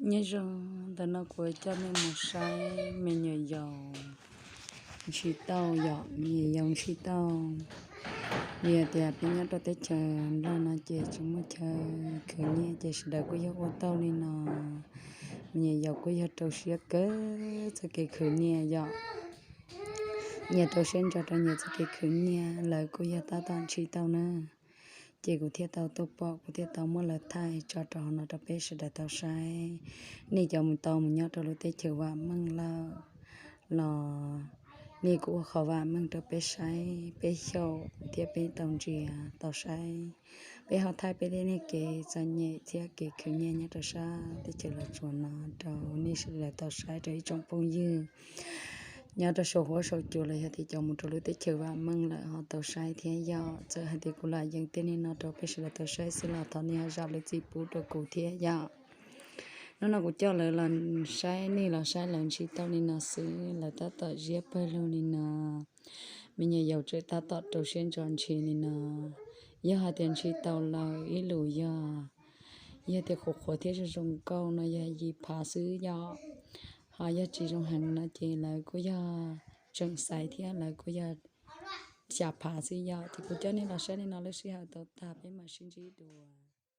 Nyob zoo, ntawm no kuv coj nej mus saib me nyuam yaus ntshis tauj yom, me nyuam yaus ntshis tauj. Vim tias peb nyob rau teb chaws Nplog no ces tsis muaj chaw khwv nyiaj ces sawv daws kuj yog ua tauj li no. Me nyuam yaus kuj yog rau siab kawg txoj kev khwv nyiaj yom. Nyias rau siab ntso rau nyias txoj kev khwv nyiaj, lawv kuj yog tab tom ntshis tauj na. Ces kuv thiaj tau tuaj pom, kuv thiaj tau muab lawv thaij tso rau hauv no rau peb sawv daws tau saib. Nej cov mus tau mus nyob rau lub teb chaws vam meej lawm los nej kuj ua qhov vam meej rau peb saib, peb xyaum thiab peb tau ntsia tau saib. Peb ho thaij peb tej niag kev txom nyem thiab kev khwv nyiaj nyob rau sab teb chaws Los Tsuas no rau nej sawv daws tau saib rau ib tsoom phooj ywg nyob rau saum huab saum cua los yog tias cov mus rau lub teb chaws vam meej lawm ho tau saib thiab yom. Txawm hais tias kuv lam yees tej niag no rau peb sawv daws tau saib xwb los thov nej ho zam lub txim pub rau kuv thiab yom. Hnub no kuv coj lawv los saib, nej los saib lawv ntshis tauj li no xwb, lawv tab tom ziab pawg lug li no. Me nyuam yaus tseem tab tom rau siab ntso ntshis li no. Yog hais tias ntshis tau lawm ib lus yog, yog tias qhuav qhuav thiab zoo zoo nkauj no yog yim phav xwb yom. Ho yog tsis zoo heev no ces lawv kuj yog tseem xaiv thiab lawv kuj yog xya phav xwb yom. Ces kuv coj nej los saib li no, lub sij hawm tau tag peb mam sib ntsib dua.